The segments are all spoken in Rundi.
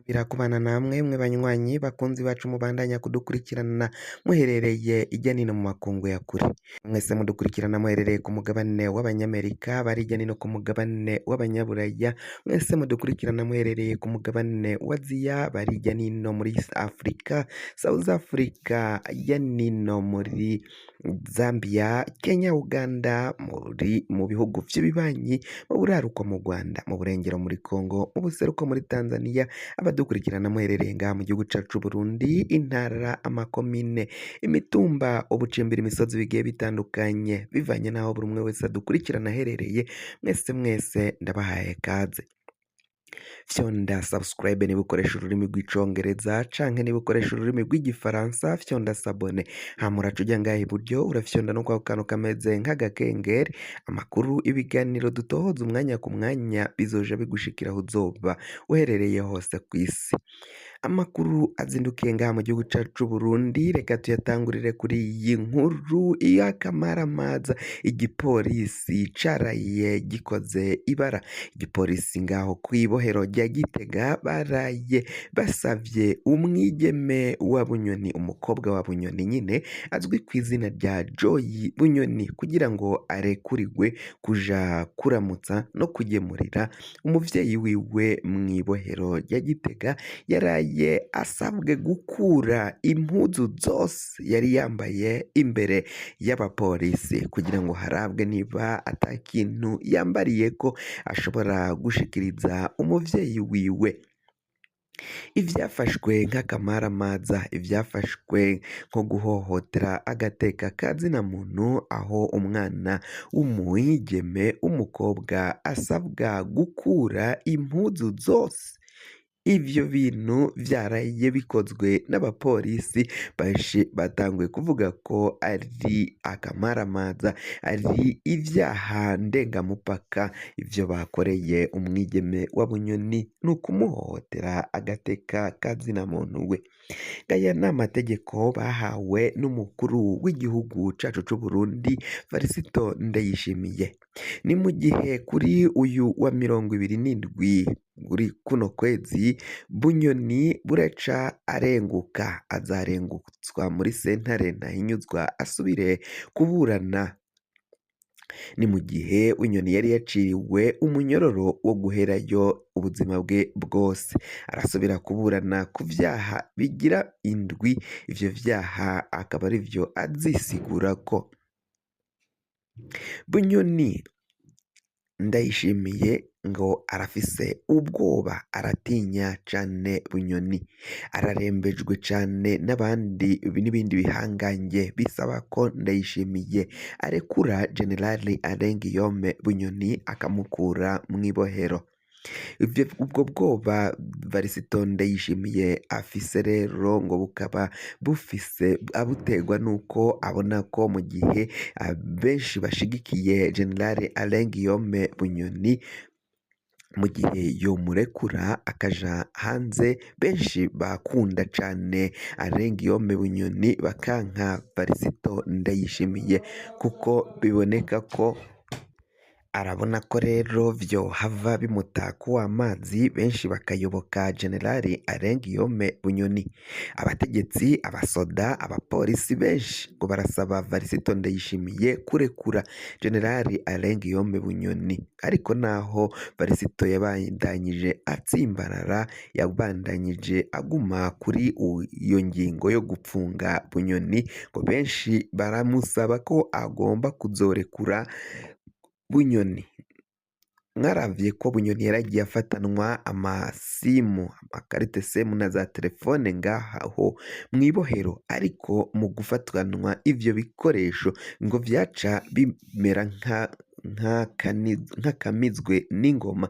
Birakubana namwe mwe banywanyi bakunzi bacu mubandanya kudukurikirana muherereye irya nino mu makungu ya kure. Mwese mudukurikirana muherereye ku mugabane w'abanyamerika, bari irya nino ku mugabane w'abanyaburaya, mwese mudukurikirana muherereye ku mugabane wa Aziya, bari irya nino muri Afrika, South Africa, irya nino muri Zambia, Kenya, Uganda, muri mu bihugu vy'ibibanyi, mu buraruko mu Rwanda, mu burengero muri Congo, mu buseruko muri Tanzania, abadukurikirana muherereye ngaha mu gihugu cacu c'Uburundi, intara, amakomine, imitumba, ubucimbira imisozi bigiye bitandukanye, bivanye n'aho buri umwe wese adukurikirana aherereye, mwese mwese ndabahaye kaze. Fyonda subscribe niba ukoresha ururimi rw'icongereza canke niba ukoresha ururimi rw'igifaransa, fyonda s'abonner, hama uraca uja ngaha iburyo urafyonda no kwako kantu kameze nk'agakengeri. Amakuru, ibiganiro dutohoza umwanya ku mwanya bizoja bigushikira aho uzoba uherereye hose kw'isi. Amakuru azindukiye ngaha mu gihugu cacu c'Uburundi, reka tuyatangurire kuri iyi nkuru y'akamaramaza. Igipolisi caraye gikoze ibara. Igipolisi ngaho kw'ibohero rya Gitega baraye basavye umwigeme wa Bunyoni, umukobwa wa Bunyoni nyine azwi kw'izina rya Joy Bunyoni, kugira ngo arekurirwe kuja kuramutsa no kugemurira umuvyeyi wiwe mw'ibohero rya Gitega. Yaraye asabwe gukura impuzu zose yari yambaye imbere y'abapolisi kugira ngo harabwe niba ata kintu yambariyeko ashobora gushikiriza umuvyeyi wiwe. Ivyafashwe nk'akamaramaza, ivyafashwe nko guhohotera agateka ka zina muntu, aho umwana w'umwigeme w'umukobwa asabwa gukura impuzu zose. Ivyo bintu vyaraye bikozwe n'abapolisi, benshi batanguye kuvuga ko ari akamaramaza, ari ivyaha ndengamupaka. Ivyo bakoreye umwigeme wa Bunyoni ni ukumuhohotera agateka ka zina muntu we. Aya ni amategeko bahawe n'umukuru w'igihugu cacu c'Uburundi Varisito Ndayishimiye. Ni mu gihe kuri uyu wa 27 muri kuno kwezi Bunyoni buraca arenguka, azarengutswa muri sentare ntahinyuzwa asubire kuburana. Ni mu gihe Bunyoni yari yaciriwe umunyororo wo guherayo ubuzima bwe bwose, arasubira kuburana ku vyaha bigira indwi, ivyo vyaha akaba arivyo azisigurako. Bunyoni Ndayishimiye ngo arafise ubwoba, aratinya cane Bunyoni, ararembejwe cane n'abandi n'ibindi bihangange bisaba ko Ndayishimiye arekura General Alain Guillaume Bunyoni akamukura mw'ibohero. Ivyo ubwo bwoba Varisito Ndayishimiye afise rero ngo bukaba bufise abuterwa nuko abona ko mu gihe benshi bashigikiye General Alain Guillaume Bunyoni, mu gihe yomurekura akaja hanze, benshi bakunda cane Alain Guillaume Bunyoni bakanka Varisito Ndayishimiye, kuko biboneka ko arabona ko rero vyohava bimuta amazi, benshi bakayoboka General Alain Guillaume Bunyoni. Abategetsi, abasoda, abapolisi benshi ngo barasaba Varisito Ndayishimiye kurekura General Alain Guillaume Bunyoni, ariko naho Varisito yabandanyije atsimbarara, yabandanyije aguma kuri iyo ngingo yo gupfunga Bunyoni, ngo benshi baramusaba ko agomba kuzorekura Bunyoni. Mwaravye ko Bunyoni yaragiye afatanwa amasimu, amakarite semu na za telefone ngaho mw'ibohero, ariko mu gufatwanwa ivyo bikoresho ngo vyaca bimera nk'akamizwe n'ingoma,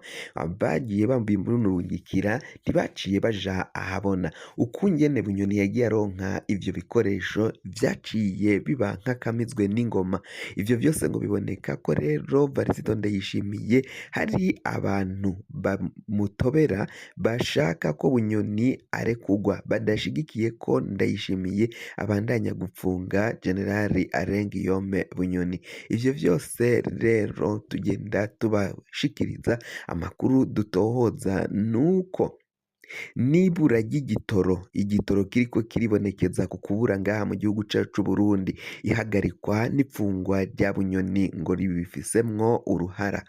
bagiye babimurungikira ntibaciye baja ahabona. Ukungene Bunyoni yagiye aronka ivyo bikoresho vyaciye biba nk'akamizwe n'ingoma. Ivyo vyose ngo biboneka ko rero Varisito Ndayishimiye hari abantu bamutobera bashaka ko Bunyoni arekurwa, badashigikiye ko Ndayishimiye abandanya gupfunga General Alain Guillaume Bunyoni. Ivyo vyose rero tugenda tubashikiriza amakuru dutohoza nuko N'ibura ry'igitoro, igitoro kiriko kiribonekeza ku kubura ngaha mu gihugu cacu c'Uburundi, ihagarikwa n'ipfungwa rya Bunyoni ngo ribifisemwo uruhara.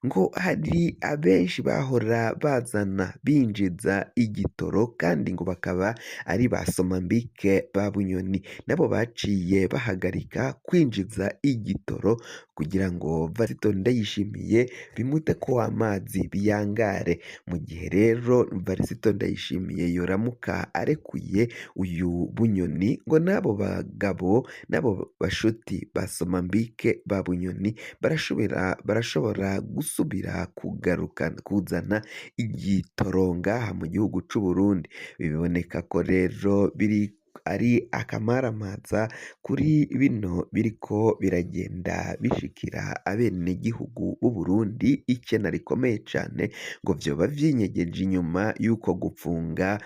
Ngo hari abenshi bahora bazana binjiza igitoro kandi ngo bakaba ari ba somambike ba Bunyoni, nabo baciye bahagarika kwinjiza igitoro kugira ngo Varisito Ndayishimiye bimuteko amazi biyangare. Mu gihe rero Varisito Ndayishimiye yoramuka arekuye uyu Bunyoni, ngo n'abo bagabo n'abo bashuti ba somambike ba Bunyoni barashobora gusubira kugaruka kuzana igitoro ngaha mu gihugu c'Uburundi. Biboneka ko rero biri ari akamaramaza kuri bino biriko biragenda bishikira abenegihugu b'Uburundi, ikena rikomeye cane ngo vyoba vyinyegeje inyuma y'uko gupfunga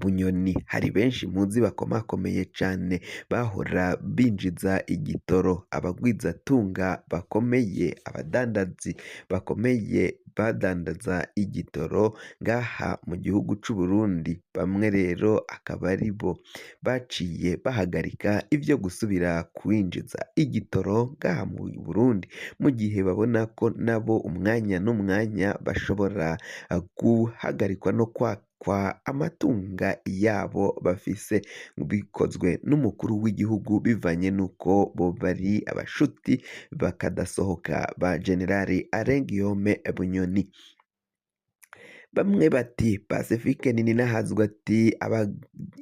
Bunyoni. Hari benshi muzi bakomakomeye cane bahora binjiza igitoro, abagwizatunga bakomeye, abadandazi bakomeye badandaza igitoro ngaha mu gihugu c'Uburundi, bamwe rero akaba aribo baciye bahagarika ivyo gusubira kwinjiza igitoro ngaha mu Burundi, mu gihe babona ko nabo umwanya n'umwanya bashobora guhagarikwa no kwakwa amatunga yabo bafise, bikozwe n'umukuru w'igihugu bivanye n'uko bo bari abashuti bakadasohoka ba Generali Alain Guillaume Bunyoni. Bamwe bati Pacifique Nininahazwa ati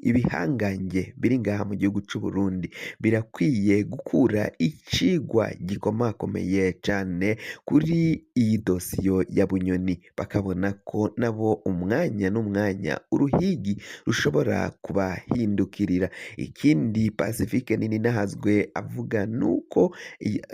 ibihangange biri ngaha mu gihugu c'Uburundi birakwiye gukura icigwa gikomakomeye cane kuri iyi dosiyo ya Bunyoni, bakabona ko nabo umwanya n'umwanya uruhigi rushobora kubahindukirira. Ikindi Pacifique Nininahazwe avuga nuko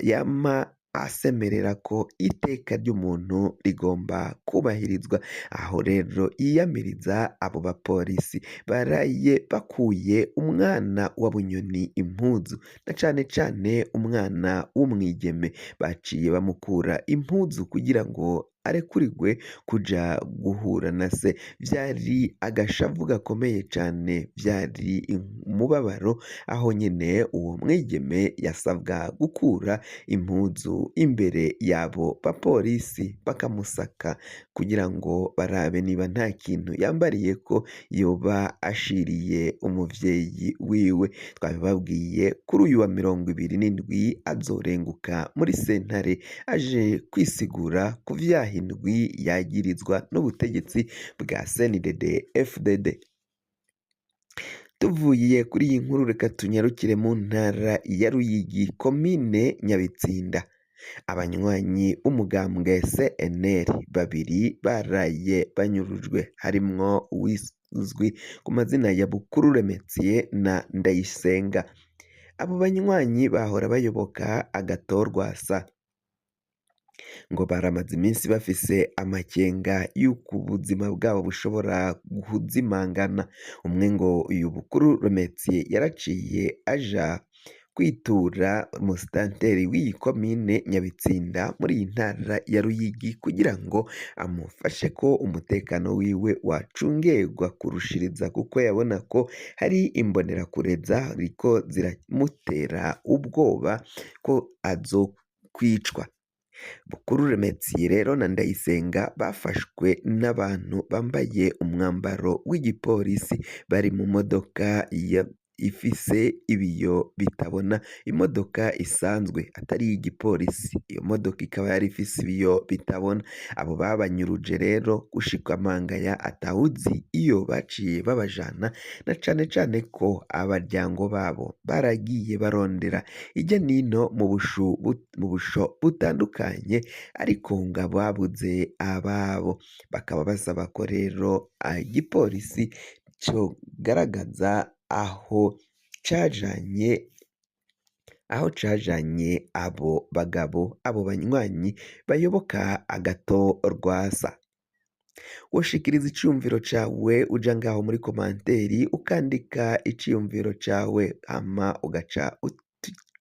yama asemerera ko iteka ry'umuntu rigomba kubahirizwa, aho rero yiyamiriza abo bapolisi baraye bakuye umwana wa Bunyoni impuzu, na cane cane umwana w'umwigeme baciye bamukura impuzu kugira ngo arekurigwe kuja guhura na se. Vyari agashavu gakomeye cane, vyari umubabaro, aho nyene uwo mwigeme yasabwa gukura impuzu imbere y'abo bapolisi bakamusaka kugira ngo barabe niba nta kintu yambariyeko yoba ashiriye umuvyeyi wiwe. Twabibabwiye kuri uyu wa 27 azorenguka muri sentare aje kwisigura ku vyaha indwi yagirizwa n'ubutegetsi bwa CNDD FDD. Tuvuye kuri iyi nkuru reka tunyarukire mu ntara ya Ruyigi, komine Nyabitsinda. Abanywanyi b'umugambwe CNL babiri baraye banyurujwe, harimwo uwizwi ku mazina ya Bukuru Remetsiye na Ndayisenga. Abo banywanyi bahora bayoboka Agatorwasa, ngo baramaze iminsi bafise amakenga y'uko ubuzima bwabo bushobora kuzimangana. Umwe ngo uyu Bukuru Remetsiye yaraciye aja kwitura umusitanteri w'iyi komine Nyabitsinda muri iyi ntara ya Ruyigi kugira ngo amufashe ko umutekano wiwe wacungerwa kurushiriza, kuko yabona ko hari imbonerakure zariko ziramutera ubwoba ko azokwicwa. Bukuru Remetsiye rero na Ndayisenga bafashwe n'abantu bambaye umwambaro w'igipolisi bari mu modoka ifise ibiyo bitabona, imodoka isanzwe atari iy'igipolisi, iyo modoka ikaba yari ifise ibiyo bitabona. Abo babanyuruje rero gushika amangaya atawuzi iyo baciye babajana, na cane cane ko abaryango babo baragiye barondera hirya nino mu busho butandukanye, ariko ngo babuze ababo. Bakaba basaba ko rero igipolisi cogaragaza aho cajanye abo bagabo, abo banywanyi bayoboka Agatorwasa. Woshikiriza iciyumviro cawe uja ngaho muri komanteri ukandika iciyumviro cawe, hama ugaca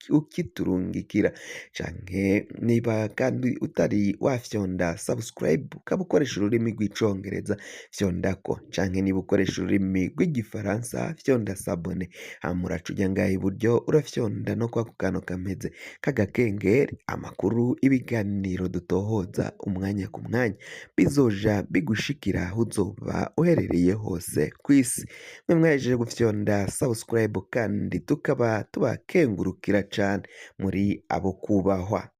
ukiturungikira, canke niba kandi utari wafyonda subscribe ukaba ukoresha ururimi rw'Icongereza, fyondako, canke niba ukoresha ururimi rw'Igifaransa, fyonda s'abonner, hama uraca uja ngaha iburyo, urafyonda no kwako kantu kameze k'agakengeri. Amakuru, ibiganiro dutohoza umwanya ku mwanya bizoja bigushikira aho uzoba uherereye hose kw'isi. Mwe mwahejeje gufyonda subscribe kandi tukaba tubakengurukira cane, muri abo kubahwa.